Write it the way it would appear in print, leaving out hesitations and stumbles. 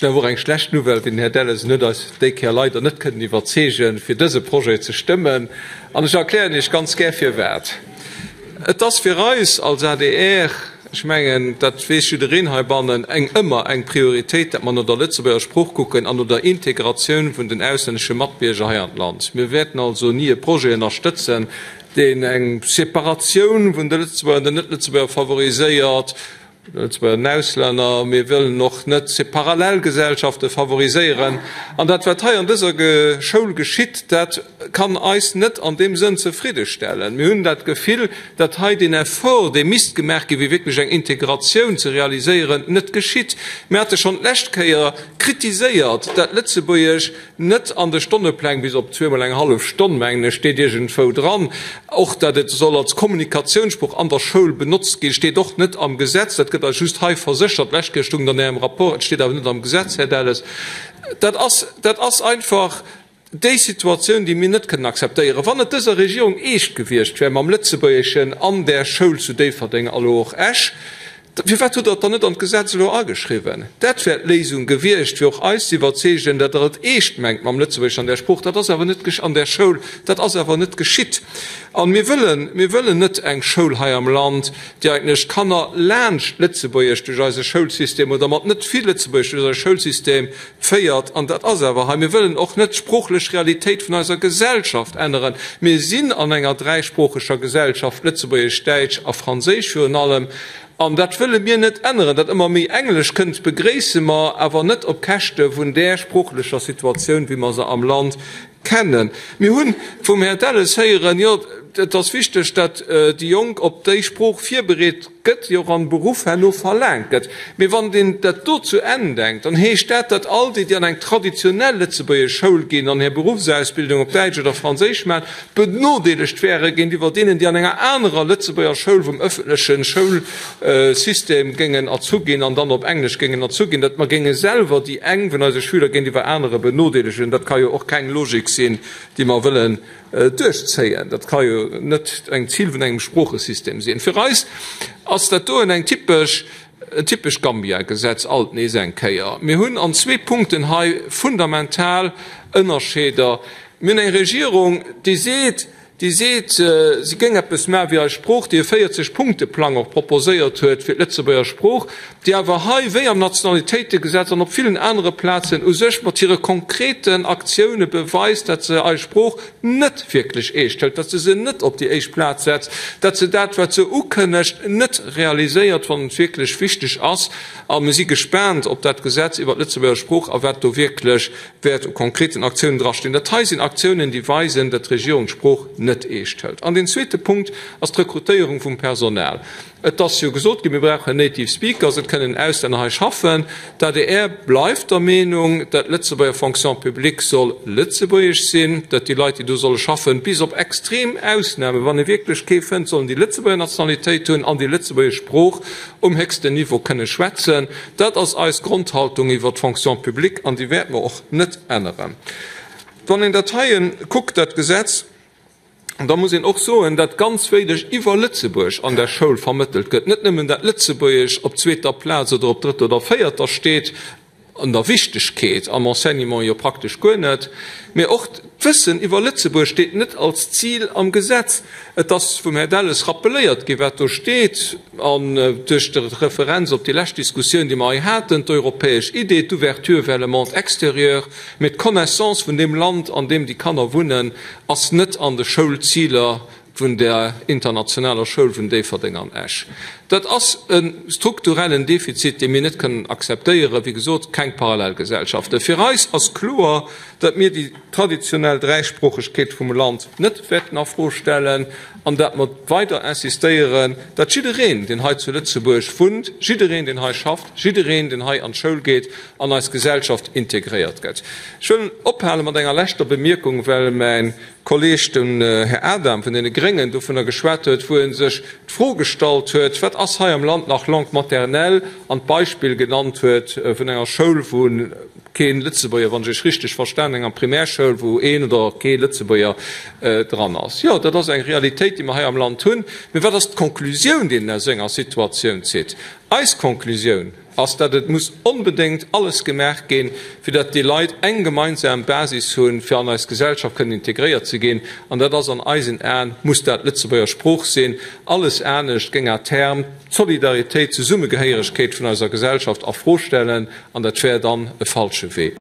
Ech hunn awer och eng schlecht Nouvelle, Den Här Delles en huet eis déi Kéier leider net kënnen iwwerzeegen, fir dëse Projet ze stëmmen. An ech erklären Iech ganz gär firwat. Et ass fir eis als adr, ech mengen, dat weess jiddereen heibannen, eng ëmmer eng Prioritéit, datt mer no der Lëtzebuerger Sprooch kucken an no der Integratioun vun den auslännesche Matbierger hei an d'Land. Mir wäerten also ni e Projet ënnerstëtzen, deen eng Separatioun vun de Lëtzebuerger an den Net-Lëtzebuerger favoriséiert, Lëtzebuerger an Auslänner. Mir wëllen och net Parallelgesellschafte favoriséieren. An dat, wat hei an dëser Schoul geschitt, dat kann eis net an deem Sënn zefriddestellen. Mir hunn dat Gefill, datt hei deen Effort, dee misst gemaach ginn, fir wierklech eng Integratioun ze realiséieren, net geschitt. Mir hate schonn d'lescht Kéier kritiséiert, dat Lëtzebuergesch Net an de Stonnepläng, bis op zweemol eng hallef Stonn, mengen ech, steet iergendwou dran. Och dat et soll als Kommunikatiounssprooch an der Schoul benotzt ginn, steet och net am Gesetz. Dat gëtt eis just hei verséchert. D'lescht Kéier stoung et an Ärem Rapport, et steet awer net am Gesetz, Här Delles. Dat ass, dat ass einfach déi Situatioun, déi mir net kënnen akzeptéieren. Wann et dëser Regierung eescht gewiescht wär mam Lëtzebuergeschen an där Schoul zu Déifferdeng a lo och Esch, Firwat hutt Der et dann net an d'Gesetz elo ageschriwwen? Dat wär d'Léisung gewiescht, fir och eis ze iwwerzeegen, datt Der et eescht mengt mam Lëtzebuergesch an där Sprooch. Dat ass awer net an där Schoul. Dat ass awer net geschitt. A mir wëllen, mir wëllen net eng Schoul hei am Land, déi eigentlech d'Kanner laanscht Lëtzebuergesch duerch eise Schoulsystem oder mat net vill Lëtzebuergesch duerch eise Schoulsystem féiert. An dat ass awer hei. Mir wëllen och net d'sproochlech Realitéit vun eiser Gesellschaft änneren. Mir sinn an enger dräisproocheger Gesellschaft, Lëtzebuergesch, Däitsch a Franséisch virun allem. An dat wëlle mir net änneren. Datt ëmmer méi Englesch kënnt, begréisse mer, awer net op Käschte vun där sproochlecher Situatioun, wéi mer se am Land kennen. Mir hu vum Här Delles héieren, jo, et ass wichteg, datt déi Jonk op déi Sprooch virbereet gëtt, déi och am Beruff herno verlaangt gëtt. Mee wann een dat do zu Enn denkt, dann heescht dat, datt all déi, déi an eng traditionell lëtzebuergesch Schoul ginn an hir Beruffsausbildung op Däitsch oder Franséisch maachen, benodeelegt wäre géintiwwer deenen, déi an enger anerer Lëtzebuerger Schoul vum ëffentleche Schoulsystem géingen erzu ginn an dann op Englesch géingen erzu ginn, datt mer géinge selwer déi eng vun eise Schüler géintiwwer anere benodeelegen. Dat ka jo och keng Logik sinn, déi mer wëllen duerchzéien. Dat ka jo net eng Zil vun engem Sproochesystem sinn. Fir eis ass dat doen eng typesch, en typescht Gambia-Gesetz alt nees eng Kéier. Mir hunn an zwee Punkten hei fundamental Ënnerscheeder. Mir hunn eng Regierung, déi seet, déi seet, si géing eppes maache fir eis Sprooch, déi e 40-Punkte-Plang och proposéiert huet fir d'Lëtzebuerger Sprooch, déi awer hei, wéi am Nationalitéitegesetz an op villen anere Plazen, u sech mat hire konkreten Aktioune beweist, datt se eis Sprooch net wierklech eescht hëlt, datt se se net op déi éischt Plaz setzt, datt se dat, wat se ukënnegt, net realiséiert, wann et wierklech wichteg ass. A mir si gespaant op dat Gesetz iwwert d'Lëtzebuerger Sprooch a wat do wierklech wäert u konkreten Aktiounen drastinn. Dat hei sinn Aktiounen, déi weisen, datt d'Regierung d'Sprooch net eescht hëlt. An deen zweete Punkt ass d'Rekrutéierung vum Personal. Et ass jo gesot ginn, mir brauchen Native Speakers, et kënnen Auslänner hei schaffen. D'adr bleift der Meenung, datt d'Lëtzebuerger Fonction publique soll lëtzebuergesch sinn, datt déi Leit, déi do solle schaffen, bis op extrem Ausnamen, wann ee wierklech kee fënnt, sollen déi Lëtzebuerger Nationalitéit hunn an déi lëtzebuergesch Sprooch um héchsten Niveau kënne schwätzen. Dat ass eis Grondhaltung iwwert d'Fonction publique an déi wäerte mer och net änneren. Wann een dat heie kuckt, dat Gesetz, da muss een och soen, datt ganz wéineg iwwer Lëtzebuerg an der Schoul vermëttelt gëtt. Net nëmmen dat Lëtzebuergesch op zweeter Plaz oder op drëtter oder véierter steet, an der Wichtegkeet am Enseignement jo praktesch guer net, mee och d'Wëssen iwwer Lëtzebuerg steet net als Zil am Gesetz. Et ass vum Här Delles rappeléiert ginn, wat do steet, an duerch d'Referenz op déi lescht Diskussioun, déi mer hei haten, d'europäesch Idee, d'Ouverture vers le monde extérieur, mee d'Connaissance vun deem Land, an deem déi Kanner wunnen, ass net an de Schoulziler vun der internationaler Schoul vun Déifferdeng an Esch. Dat ass e strukturellen Defizit, dee mir net kënnen akzeptéieren. Wéi gesot, keng Parallelgesellschaften. Fir eis ass kloer, datt mir déi traditionell Dräisproochegkeet vum Land net wäerten a Fro stellen an datt mer weider insistéieren, datt jiddereen, deen hei zu Lëtzebuerg wunnt, jiddereen, deen hei schafft, jiddereen, deen hei an d'Schoul geet, an eis Gesellschaft integréiert gëtt. Ech wëll ophale mat enger leschter Bemierkung, well mäin Kolleeg, den Här Adam vun deene Gréngen, dovunner geschwat huet, wou e sech d'Fro gestallt huet, Wat ass hei am Land nach Langue maternelle? an d'Beispill genannt huet vun enger Schoul, wou kee Lëtzebuerger, wann ech Iech richteg verstan, enger Primärschoul, wou een oder kee Lëtzebuerger dran ass. Jo, dat ass eng Realitéit, déi mer hei am Land hunn. Mee wat ass d'Konklusioun, déi een aus esou enger Situatioun zitt? Eis Konklusioun. ass, datt et muss onbedéngt alles gemaach ginn, fir datt déi Leit eng gemeinsam Basis hunn, fir an eis Gesellschaft kënnen integréiert ze ginn. An dat ass an eisen Aen, muss dat d'Lëtzebuerger Sprooch sinn. Alles anescht géing à terme d'Solidaritéit, d'Zesummegehéieregkeet vun eiser Gesellschaft a Fro stellen, an dat wär dann e falsche Wee.